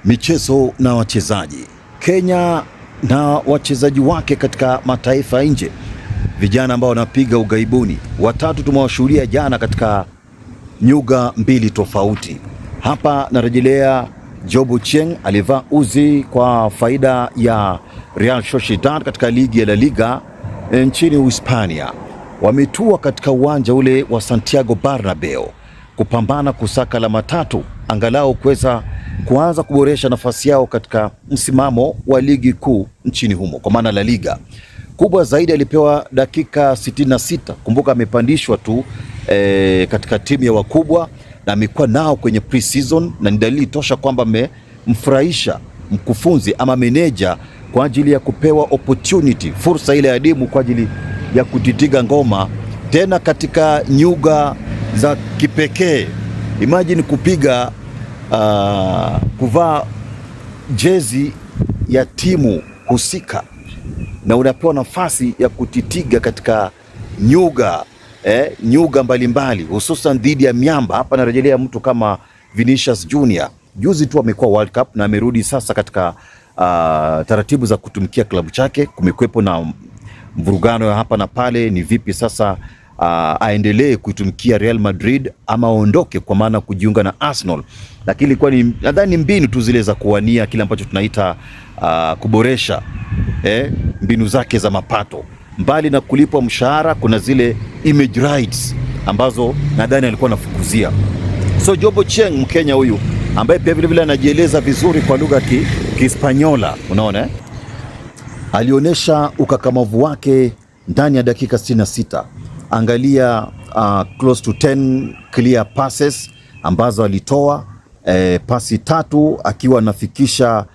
Michezo na wachezaji. Kenya na wachezaji wake katika mataifa ya nje, vijana ambao wanapiga ughaibuni, watatu tumewashuhudia jana katika nyuga mbili tofauti. Hapa narejelea Job Ochieng alivaa uzi kwa faida ya Real Sociedad katika ligi ya La Liga nchini Uhispania. Wametua katika uwanja ule wa Santiago Bernabeu kupambana kusaka alama tatu angalau kuweza kuanza kuboresha nafasi yao katika msimamo wa ligi kuu nchini humo, kwa maana La Liga. Kubwa zaidi alipewa dakika 66. Kumbuka amepandishwa tu katika timu ya wakubwa na amekuwa nao kwenye pre-season, na ni dalili tosha kwamba amemfurahisha mkufunzi ama meneja kwa ajili ya kupewa opportunity, fursa ile adimu kwa ajili ya kutitiga ngoma tena katika nyuga za kipekee. Imagine kupiga kuvaa jezi ya timu husika na unapewa nafasi ya kutitiga katika nyuga mbalimbali hususan dhidi ya miamba. Hapa narejelea mtu kama Vinicius Junior, juzi tu amekuwa World Cup na amerudi sasa katika taratibu za kutumikia klabu chake. Kumekuwepo na mvurugano ya hapa na pale, ni vipi sasa aendelee kuitumikia Real Madrid ama aondoke, kwa maana kujiunga na Arsenal, lakini ilikuwa ni nadhani mbinu tu zile za kuwania kile ambacho tunaita kuboresha mbinu zake za mapato. Mbali na kulipwa mshahara, kuna zile image rights ambazo nadhani alikuwa anafukuzia. So Job Ochieng, Mkenya huyu ambaye pia vilevile anajieleza vizuri kwa lugha Kihispaniola, unaona eh? Alionyesha ukakamavu wake ndani ya dakika 66. Angalia close to 10 clear passes ambazo alitoa, pasi tatu akiwa anafikisha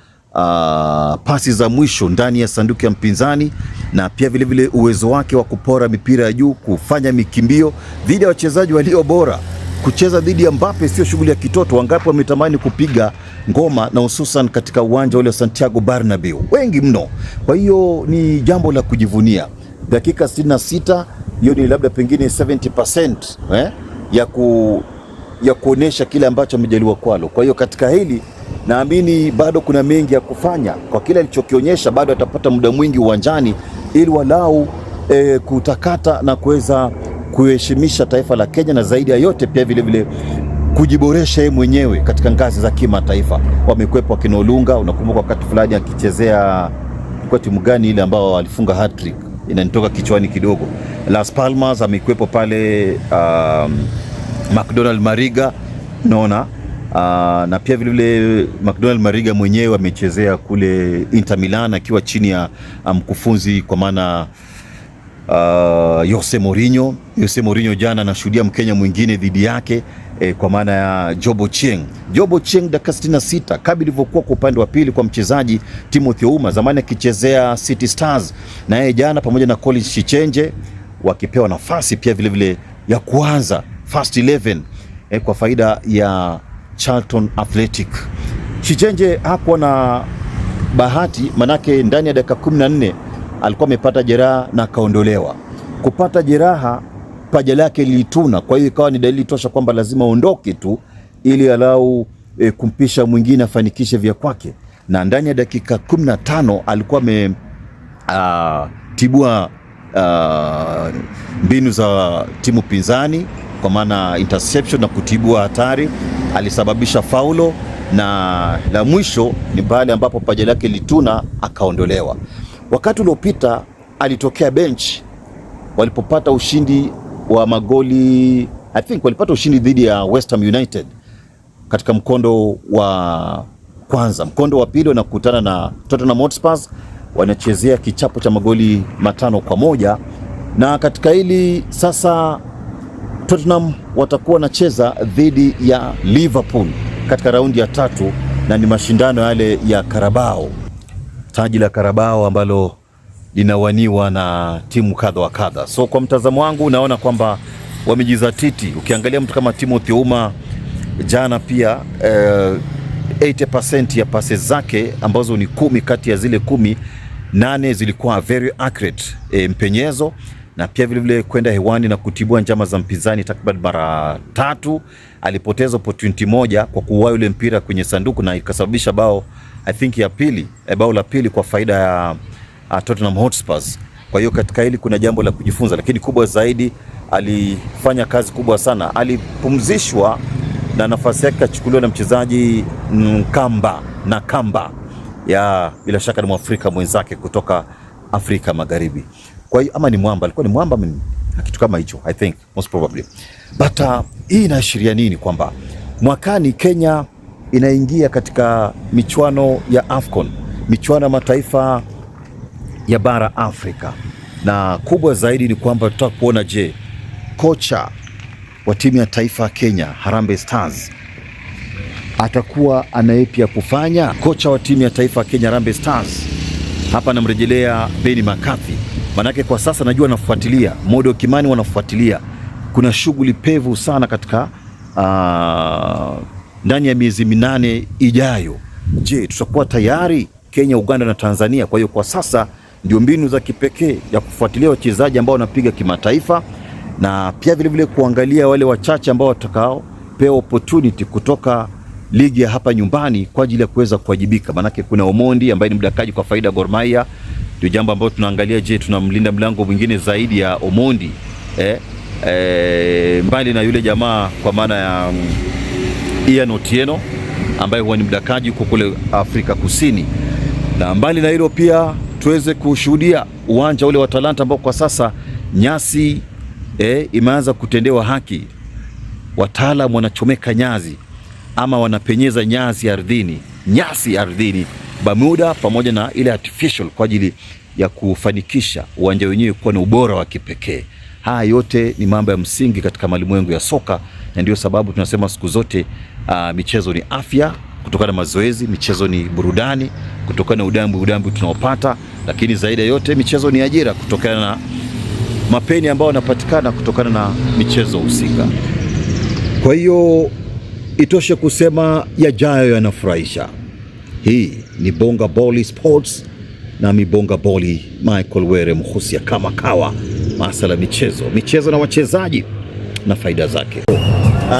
pasi za mwisho ndani ya sanduku ya mpinzani, na pia vilevile uwezo wake wa kupora mipira ya juu, kufanya mikimbio dhidi ya wachezaji walio bora. Kucheza dhidi ya Mbappe sio shughuli ya kitoto. Wangapi wametamani kupiga ngoma na hususan katika uwanja ule wa Santiago Bernabeu, wengi mno. Kwa hiyo ni jambo la kujivunia. Dakika 66, hiyo ni labda pengine 70% ya kuonesha kile ambacho amejaliwa kwalo. Kwa hiyo katika hili naamini bado kuna mengi ya kufanya. Kwa kile alichokionyesha, bado atapata muda mwingi uwanjani ili walau kutakata na kuweza kuheshimisha taifa la Kenya na zaidi ya yote pia vilevile kujiboresha yeye mwenyewe katika ngazi za kimataifa. Wamekwepo wakina Olunga, unakumbuka wakati fulani akichezea kwa timu gani ile ambao alifunga hat-trick, inanitoka kichwani kidogo. Las Palmas amekuwepo pale, McDonald Mariga unaona, na pia vilevile McDonald Mariga mwenyewe amechezea kule Inter Milan akiwa chini ya mkufunzi kwa maana Jose Mourinho. Jose Mourinho jana anashuhudia Mkenya mwingine dhidi yake kwa maana ya Job Ochieng. Job Ochieng dakika 66 kabla ilivyokuwa kwa upande wa pili kwa mchezaji Timothy Ouma, zamani akichezea City Stars, na yeye jana pamoja na Collins Shichenje wakipewa nafasi pia vilevile vile ya kuanza first 11 kwa faida ya Charlton Athletic. Shichenje hakuwa na bahati, manake ndani ya dakika 14 alikuwa amepata jeraha na akaondolewa. Kupata jeraha, paja lake lilituna, kwa hiyo ikawa ni dalili tosha kwamba lazima aondoke tu ili alau kumpisha mwingine afanikishe vya kwake, na ndani ya dakika 15 alikuwa ametibua mbinu za timu pinzani kwa maana interception na kutibua hatari, alisababisha faulo na la mwisho ni pale ambapo paja lake lituna akaondolewa. Wakati uliopita alitokea bench walipopata ushindi wa magoli, I think walipata ushindi dhidi ya West Ham United katika mkondo wa kwanza. Mkondo wa pili wanakutana na Tottenham Hotspur, wanachezea kichapo cha magoli 5-1, na katika hili sasa Tottenham watakuwa wanacheza dhidi ya Liverpool katika raundi ya tatu, na ni mashindano yale ya Carabao, taji la Carabao ambalo linawaniwa na timu kadha wa kadha. So kwa mtazamo wangu naona kwamba wamejizatiti. Ukiangalia mtu kama Timothy Ouma jana pia 80% ya pasi zake ambazo ni 10 kati ya zile 10, 8 zilikuwa very accurate, mpenyezo na pia vilevile kwenda hewani na kutibua njama za mpinzani takriban mara 3. Alipoteza opportunity moja kwa kuua yule mpira kwenye sanduku na ikasababisha bao, I think ya pili, bao la pili kwa faida ya Tottenham Hotspurs. Kwa hiyo katika hili kuna jambo la kujifunza, lakini kubwa zaidi alifanya kazi kubwa sana. Alipumzishwa na nafasi yake kachukuliwa na mchezaji Nkamba na Kamba ya bila shaka ni Mwafrika mwenzake kutoka Afrika Magharibi. Kwa hiyo ama ni mwamba, alikuwa ni mwamba kitu kama hicho, I think most probably. But hii inaashiria nini? Kwamba mwakani Kenya inaingia katika michuano ya AFCON, michuano ya mataifa ya bara Afrika, na kubwa zaidi ni kwamba tutaka kuona, je, kocha wa timu ya taifa Kenya Harambee Stars atakuwa anayepi ya kufanya? Kocha wa timu ya taifa Kenya Harambee Stars hapa namrejelea Benni McCarthy, manake kwa sasa najua nafuatilia Modo Kimani, wanafuatilia kuna shughuli pevu sana katika ndani ya miezi 8 ijayo. Je, tutakuwa tayari Kenya, Uganda na Tanzania? Kwa hiyo kwa sasa ndio mbinu za kipekee ya kufuatilia wachezaji ambao wanapiga kimataifa na pia vile vile kuangalia wale wachache ambao watakao pewa opportunity kutoka ligi ya hapa nyumbani kwa ajili ya kuweza kuwajibika. Manake kuna Omondi ambaye ni mdakaji kwa faida Gor Mahia, ndio jambo ambalo tunaangalia. Je, tunamlinda mlango mwingine zaidi ya Omondi mbali na yule jamaa kwa maana ya Ian Otieno ambaye huwa ni mdakaji huko kule Afrika Kusini. Na mbali na hilo pia tuweze kushuhudia uwanja ule wa Talanta ambao kwa sasa nyasi imeanza kutendewa haki. Wataalamu wanachomeka nyazi ama wanapenyeza nyasi ardhini, nyasi ardhini Bermuda pamoja na ile artificial kwa ajili ya kufanikisha uwanja wenyewe kuwa na ubora wa kipekee. Haya yote ni mambo ya msingi katika malimwengu ya soka, na ndio sababu tunasema siku zote michezo ni afya kutokana na mazoezi, michezo ni burudani kutokana na udambi tunaopata, lakini zaidi ya yote michezo ni ajira kutokana na mapeni ambayo yanapatikana kutokana na michezo husika. Kwa hiyo itoshe kusema yajayo yanafurahisha. Hii ni Bonga Boli Sports na mi Bonga Boli Michael Were Mhusia kama kawa, masala michezo, michezo na wachezaji na faida zake.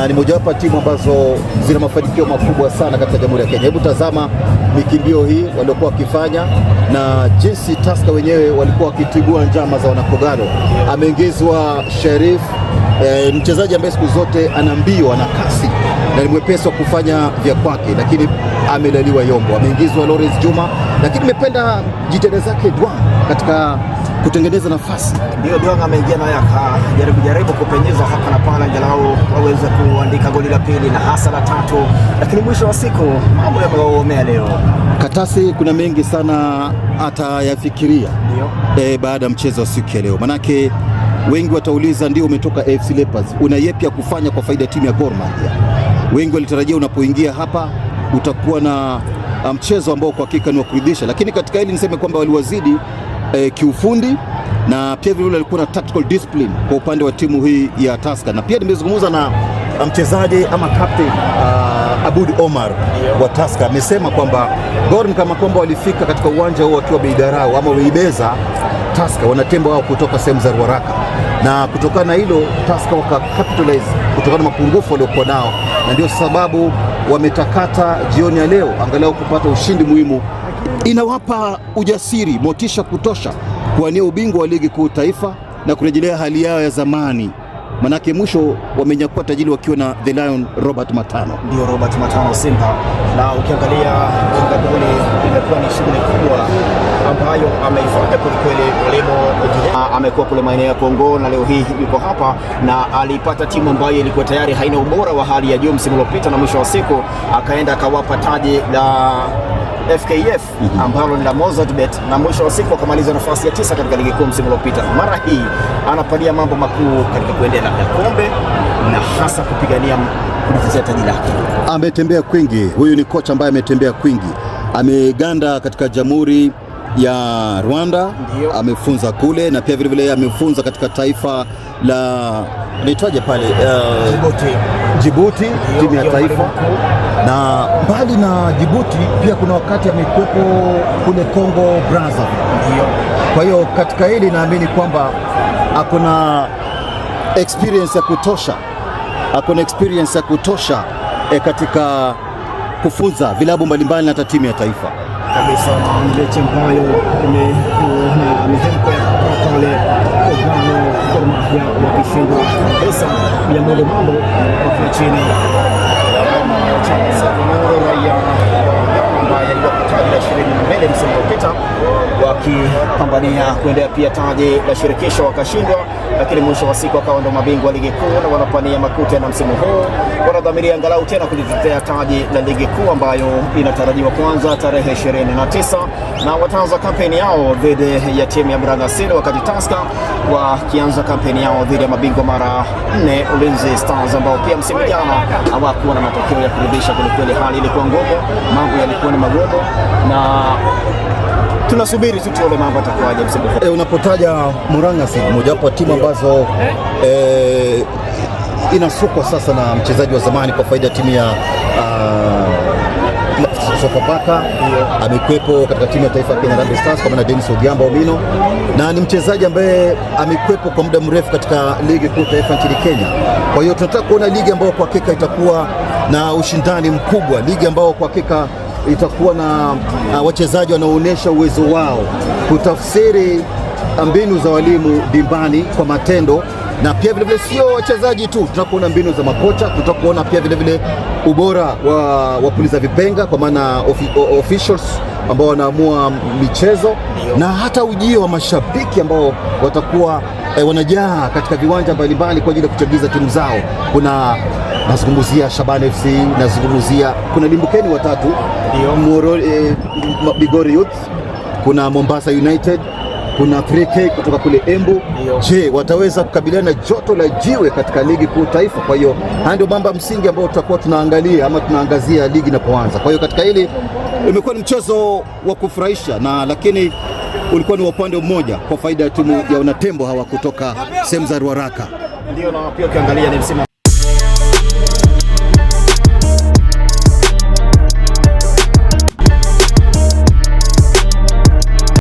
Ni mojawapo ya timu ambazo zina mafanikio makubwa sana katika Jamhuri ya Kenya. Hebu tazama mikimbio hii waliokuwa wakifanya na jinsi Tusker wenyewe walikuwa wakitibua njama za wanakogalo. Ameingizwa Sherif, mchezaji ambaye siku zote ana mbio, ana kasi na ni mwepesi wa kufanya vya kwake, lakini amelaliwa yombo. Ameingizwa Lawrence Juma, lakini nimependa jitihada zake Dwang katika kutengeneza nafasi. Ndio, Dwang ameingia naye akajaribu jaribu kupenyeza hapa na pale angalau waweze kuandika goli la pili na hasa la tatu, lakini mwisho wa siku mambo yamewaomea leo. Katasi kuna mengi sana atayafikiria baada ya mchezo wa siku ya leo, manake wengi watauliza, ndio umetoka AFC Leopards, una yepi ya kufanya kwa faida ya timu ya Gor Mahia? Wengi walitarajia unapoingia hapa utakuwa na mchezo ambao kwa hakika ni wa kuridhisha, lakini katika hili niseme kwamba waliwazidi kiufundi na pia vile walikuwa na tactical discipline kwa upande wa timu hii ya Tusker. Na pia nimezungumza na mchezaji ama captain Abud Omar wa Tusker, amesema kwamba Gor kama kwamba walifika katika uwanja huo wakiwa wameidharau ama wameibeza Tusker, wanatemba wao kutoka sehemu za Ruaraka, na kutokana na hilo Tusker waka capitalize kutokana na mapungufu waliokuwa nao, na ndio sababu wametakata jioni ya leo angalau kupata ushindi muhimu. Inawapa ujasiri, motisha kutosha kuwania ubingwa wa ligi kuu taifa na kurejelea hali yao ya zamani, manake mwisho wamenyakua tajiri wakiwa na the Lion Robert Matano. Ndio Robert Matano Simba, na ukiangalia Bonga Boli imekuwa ni shughuli kubwa ambayo ameifanya kwelikweli. Mwalimu amekuwa kule maeneo ya Kongo na leo hii yuko hapa, na alipata timu ambayo ilikuwa tayari haina ubora wa hali ya juu msimu uliopita, na mwisho wa siku akaenda akawapa taji la FKF ambalo ni la Mozzart Bet, na mwisho wa siku akamaliza nafasi ya 9 katika ligi kuu msimu uliopita. Mara hii anapania mambo makuu katika kuendea labda kombe na hasa kupigania kulitetea taji lake. Ametembea kwingi, huyu ni kocha ambaye ametembea kwingi, ameganda katika Jamhuri ya Rwanda. Ndiyo. Amefunza kule na pia vile vile amefunza katika taifa la naitwaje pale Djibouti. Djibouti, timu ya ndio taifa. Mwalimu Na mbali na Djibouti pia kuna wakati amekuwepo kule Congo Brazzaville. Ndio. Kwa hiyo katika hili naamini kwamba Ako na experience ya kutosha, ako na experience ya kutosha katika kufunza vilabu mbalimbali na hata timu ya taifa. Kabisa, ni mechi ambayo imekuwa na mihemko ya hapa pale. Kogalo Gor Mahia wakishindwa kabisa kuyamudu mambo wakiwa chini ya Charles Onoro, raia wa Ghana ambaye aliwapa taji la 22 msimu uliopita, wakipambania kuendea pia taji la shirikisho wakashindwa, lakini mwisho wa siku wakawa ndo mabingwa ligi kuu na wanapania makuu tena msimu huu. Wanadhamiria angalau tena kujitetea taji la ligi kuu ambayo inatarajiwa kuanza tarehe 29 na wataanza kampeni yao dhidi ya timu ya Murang'a, wakati Tusker wakianza kampeni yao dhidi ya mabingwa mara 4 Ulinzi Stars ambao pia msimu jana hawakuwa na matokeo ya kuridhisha kwelikweli. Hali ilikuwa ngumu, mambo yalikuwa ni magumu na tunasubiri tu tuone mambo atakuwaje msimu huu. Unapotaja Murang'a Seal, mojawapo wa timu ambazo inasukwa sasa na mchezaji wa zamani kwa faida ya timu ya Sofapaka, amekuwepo katika timu ya taifa ya Kenya Harambee Stars kwa maana Dennis Odhiambo Omino, na ni mchezaji ambaye amekuwepo kwa muda mrefu katika ligi kuu taifa nchini Kenya. Kwa hiyo tunataka kuona ligi ambayo kwa hakika itakuwa na ushindani mkubwa, ligi ambayo kwa hakika itakuwa na wachezaji wanaoonyesha uwezo wao kutafsiri mbinu za walimu dimbani kwa matendo, na pia vilevile sio wachezaji tu, tutakuona mbinu za makocha, tutakuona pia vilevile ubora wa wapuliza vipenga kwa maana officials ambao wanaamua michezo, na hata ujio wa mashabiki ambao watakuwa wanajaa katika viwanja mbalimbali kwa ajili ya kuchagiza timu zao. Kuna nazungumzia Shaban FC, nazungumzia kuna limbukeni watatu Moro, Migori Youth, kuna Mombasa United, kuna 3K kutoka kule Embu. Je, wataweza kukabiliana na joto la jiwe katika ligi kuu taifa? Kwa hiyo haya ndio mambo ya msingi ambayo tutakuwa tunaangalia ama tunaangazia ligi inapoanza. Kwa hiyo katika hili imekuwa ni mchezo wa kufurahisha na lakini ulikuwa ni wa upande mmoja kwa faida ya timu ya wanatembo hawa kutoka sehemu za Ruaraka. Ndio, na pia ukiangalia ni msimu